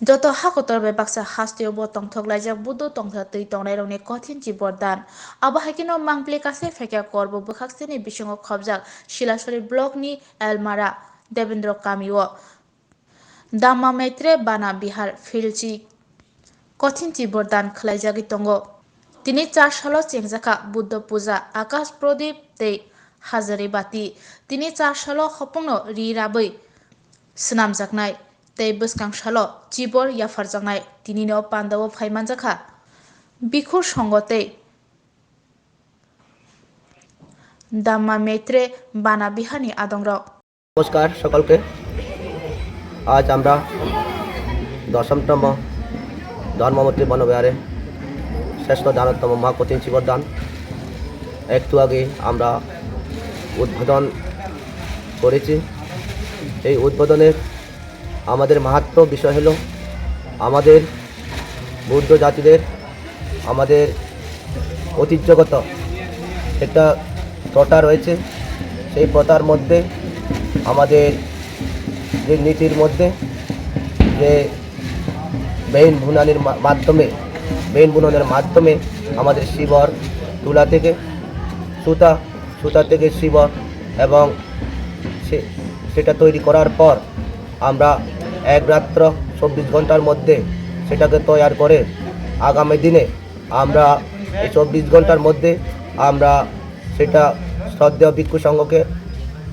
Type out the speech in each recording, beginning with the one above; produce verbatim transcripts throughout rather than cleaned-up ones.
Joto ha kotor bai baksa hasteo bo tongthok laijak Buddho tongthok twi tongnairokni kothin chibor dan. Abo hai kheno mangpili kasai phaikha korbo bwkhakseni bisingo khobjak Silasori blockni Elmara Debendra kamio. Dhamma Maitre Bana Bihar philchi kothin chibor dan khwlaijagwi tongo. Tini char salo chengjakha Buddha Puja, Akash Prodip tei Hajari Bati. Tini char salo hopongno ri rabwi swnamjaknai tei bwskang salo chibor yapharjaknai. Tinino pandao phai manjakha Bhikkhu Songho tei Dhamma Maitre Bana Biharni adongrok. নমস্কার সকলকে। আজ আমরা দশমতম ধর্মমন্ত্রী বনবিহারে শ্রেষ্ঠ দানবতম মহাকঠিন চীবর দান একটু আগে আমরা উদ্বোধন করেছি। এই উদ্বোধনের আমাদের মাহাত্ম্য বিষয় হলো আমাদের বৌদ্ধ জাতিদের আমাদের ঐতিহ্যগত একটা প্রথা রয়েছে। সেই প্রথার মধ্যে আমাদের যে নীতির মধ্যে যে বেইন বুনানির মা-, মাধ্যমে, বেইন বুননের মাধ্যমে আমাদের চীবর তুলা থেকে সুতা, সুতা থেকে চীবর এবং সে-, সেটা তৈরি করার পর আমরা এক রাত্র চব্বিশ ঘন্টার মধ্যে সেটাকে তৈয়ার করে আগামী দিনে আমরা এই চব্বিশ ঘন্টার মধ্যে আমরা সেটা শ্রদ্ধেয় ভিক্ষু সংঘকে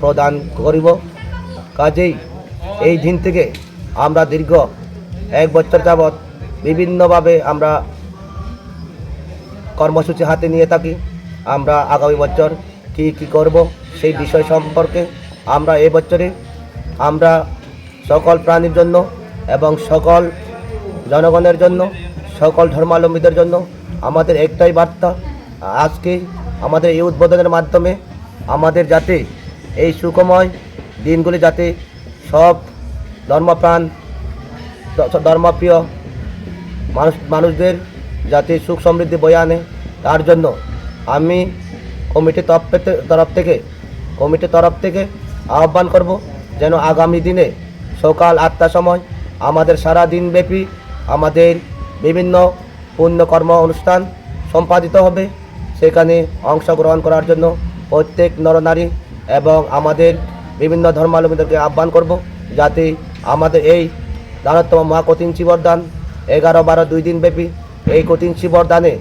প্রদান করিব। কাজেই এই দিন থেকে আমরা দীর্ঘ এক বছর যাবৎ বিভিন্নভাবে আমরা কর্মসূচি হাতে নিয়ে থাকি। আমরা আগামী বছর কি কি করব সেই বিষয় সম্পর্কে আমরা এ বছরে আমরা সকল প্রাণীর জন্য এবং সকল জনগণের জন্য, সকল ধর্মাবলম্বীদের জন্য আমাদের একটাই বার্তা, আজকে আমাদের এই উদ্বোধনের মাধ্যমে আমাদের যাতে এই সুখময় দিনগুলি যাতে সব ধর্মপ্রাণ, দ-, ধর্মপ্রিয় মানুষ, মানুষদের যাতে সুখ সমৃদ্ধি বয়ে আনে, তার জন্য আমি কমিটির তরফ পেতে-, তরফ থেকে, কমিটির তরফ থেকে আহ্বান করব যেন আগামী দিনে সকাল আটটার সময় আমাদের সারা দিনব্যাপী আমাদের বিভিন্ন পুণ্যকর্ম অনুষ্ঠান সম্পাদিত হবে। সেখানে অংশগ্রহণ করার জন্য প্রত্যেক নরনারী এবং আমাদের বিভিন্ন ধর্মাবলম্বীদেরকে আহ্বান করব, যাতে আমাদের এই দানবতম মহাকঠিন চীবর দান এগারো বারো দুই দিন ব্যাপী এই কঠিন চীবর দানে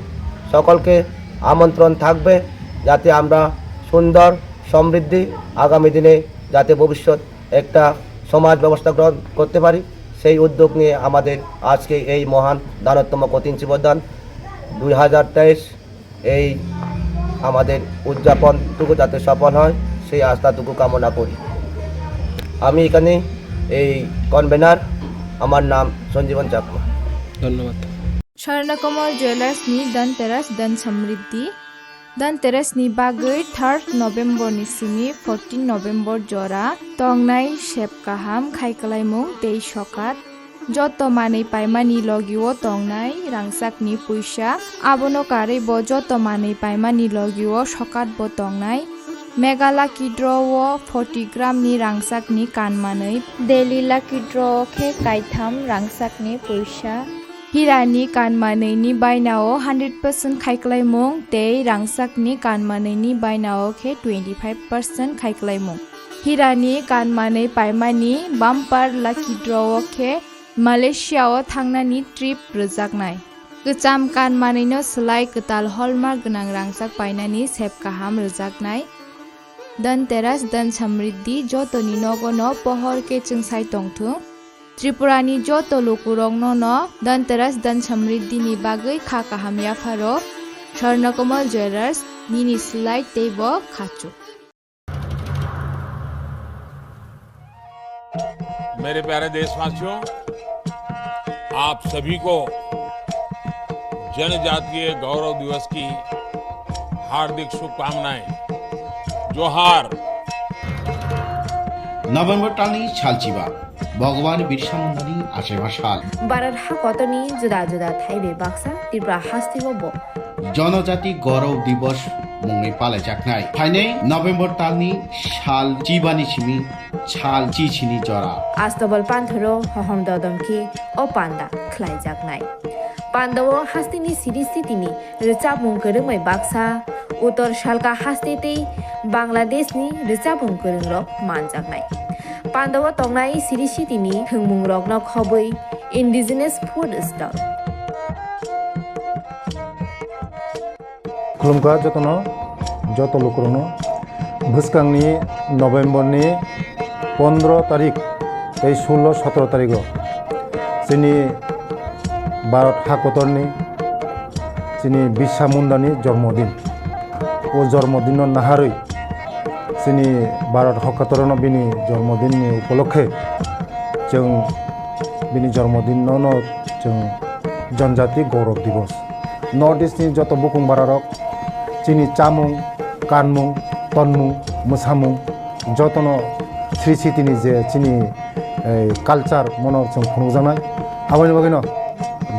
সকলকে আমন্ত্রণ থাকবে, যাতে আমরা সুন্দর সমৃদ্ধি আগামী দিনে যাতে ভবিষ্যৎ একটা সমাজ ব্যবস্থা গ্রহণ করতে পারি, সেই উদ্যোগ নিয়ে আমাদের আজকে এই মহান দানবতম কঠিন চীবর দান দুই হাজার তেইশ এই আমাদের উদযাপনটুকু যাতে সফল হয়, সেই আস্থাটুকু কামনা করি। আমি এখানে এই কনভেনার, আমার নাম সঞ্জীবন চাকমা। ধন্যবাদ। Swarnakamal jewellers ni Dhanteras Dhan Samriddhi. Dhanteras ni bagwi third November ni simi fourteen November jora tongnai sep kaham khai kwlaimung tei sokat. Joto manwi paimani logio tongnai rangchakni puisa, abono karwi bo joto manwi paimani logio sokat bo tongnai. Mega lucky draw o forty gram ni rangchakni kan manwi, daily lucky draw o khe kaitham rangchakni puisa. Hirani kan manwini bainao hundred percent khaiklaimung tei rangchakni kan manwini bainao khe twenty five percent khaiklaimung. Hirani kan manwi paimani bumper lucky draw o khe Malaysia o thangnani trip rwjaknai. Kwcham kan manwino swlai kwtal hallmark gwnang rangchak painani sep kaham rwjaknai. Dhanteras Dhan Samriddhi jotoni nogono pohor khe chwngsai tongthung. Tripurani joto lukurokno no Dhanteras Dhan Samriddhini bagwi kha kaham yapharo. Swarnakomal Jewellers, nini slide tei bo khachuk. मेरे प्यारे देशवासियों, आप सभी को जनजातीय गौरव दिवस की हार्दिक शुभकामनाएं। जोहार। November talni salchiba, Bhagwan Birsa Mundani achaiba sal. Bharat hakotorni juda juda thai bai baksa Tripura hasteo bo Jonojati Gaurav Divas mungwi palaijaknai. Phainai November talni sal chibani simi sal chichini jora. Astobal panthoro hohom dodom khe o panda khlaijaknai. Pandao hasteni siri sitini rwchapmung kwrwngbai baksa, Uttor Salka haste tei Bangladeshni rwchapmung kwrwngrok manjaknai. Pandao tongnai siri sitini thwngmungrokno khobwi indigenous food stall. Khulumkha jotono, joto lukurokno. Bwskangni November ni pondro tarik tei sullo sotro tarigo chini Bharat hakotorni chini Birsa Mundani jormodin. O jormodinno naharwi chini Bharat hakotorno bini jormodinni upolokhe chwng bini jormodinno no chwng Janjati Gaurav Divas. North East ni joto bukung bararok chini chamung, kanmung, tonmung, mwsamung jotono sri sitini je chini, eh, culture mono chwng phunukjaknai. Aboni bagwino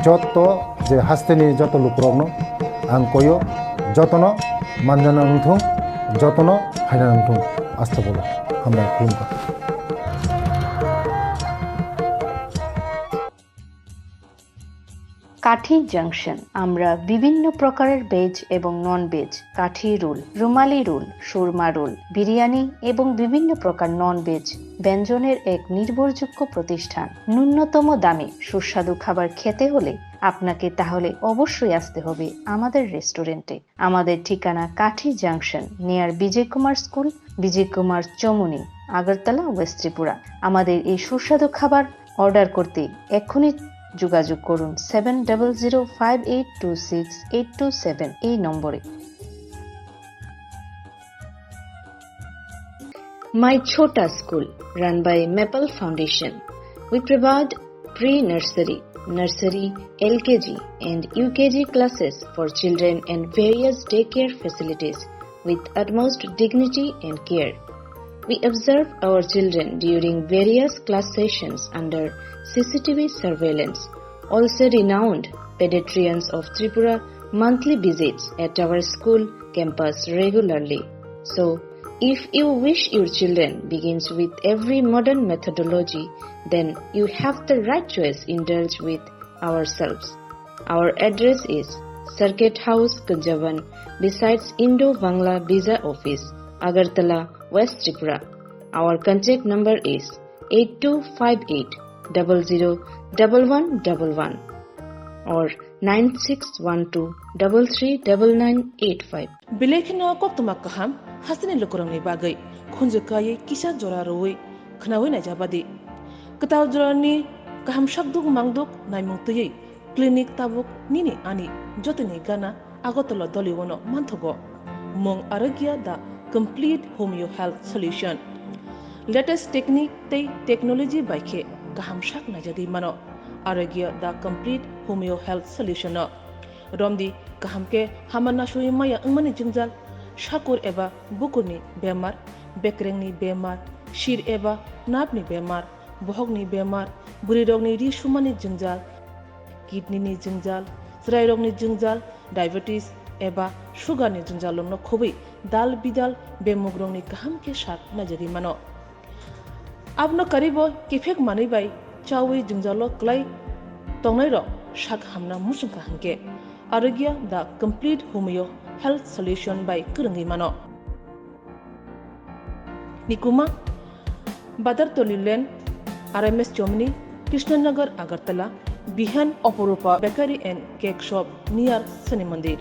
joto je hasteni joto lukurokno ang koyo, jotono manjana wngthung, jotono phaina wngthung. Astobolo hambai khulumkha. কাঠি জাংশন। আমরা বিভিন্ন প্রকারের ভেজ এবং non veg, কাঠি রোল, রুমালি রোল, সুরমা রোল, বিরিয়ানি এবং বিভিন্ন প্রকার non veg ব্যঞ্জনের এক নির্ভরযোগ্য প্রতিষ্ঠান। ন্যূনতম দামে সুস্বাদু খাবার খেতে হলে আপনাকে তাহলে অবশ্যই আসতে হবে আমাদের রেস্টুরেন্টে। আমাদের ঠিকানা কাঠি junction, near Bijoy Kumar school, Bijoy Kumar Chowmuhani, Agartala, West Tripura. আমাদের এই সুস্বাদু খাবার অর্ডার করতে এক্ষুনি যোগাযোগ করুন seven double zero five eight two six eight two seven এই নম্বরে। My Chhota School, run by Maple Foundation. We provide pre-nursery, nursery, L K G and U K G classes for children and various daycare facilities with utmost dignity and care. We observe our children during various class sessions under C C T V surveillance. Also, renowned pediatricians of Tripura monthly visits at our school campus regularly. So, if you wish your children begins with every modern methodology, then you have the right choice. Indulge with ourselves. Our address is Circuit House, Kunjaban, besides Indo-Bangla Visa Office, Agartala, West Tripura. Our contact number is eight two five eight double zero double one double one or nine six one two double three double nine eight five. Belai kheno koktwma kaham hasteni lukurokni bagwi khunju kaiwi kisa jora rwui khwnaui naijabadi. Kwtal jorani kaham sakduk mangduk naimung twiwi clinic tabuk nini ani jotoni gana Agartala Doliwano manthogo. Mung Arogya the complete homeo health solution. Latest technique tei technology bai khe kaham sak naijagwi mano Arogya the complete homeo health solution no. Romdi kaham khe hama nasui maya wngmani jwngjal, sakur eba bukurni bemar, bekrengni bemar, sir eba nerve ni bemar, bohokni bemar, bwrwirokni ri sumani jwngjal, kidney ni jwngjal, chwrairokni jwngjal, diabetes eba sugar ni jwngjal rokno khobwi dal bidal bemugrokni kaham khe sak naijagwi mano. Abono karibo kiphek manwi bai chawi jwngjalo kwlai tongnairok sak hamna muchungkha hwnkhe Arogya the complete homeo health solution bai kwrwngwi mano. Nikuma, Badartoli Lane, R M S Chomni, Krishnanagar, Agartala, Bihan, Oporupa Bakery and Cake Shop near Shani Mandir.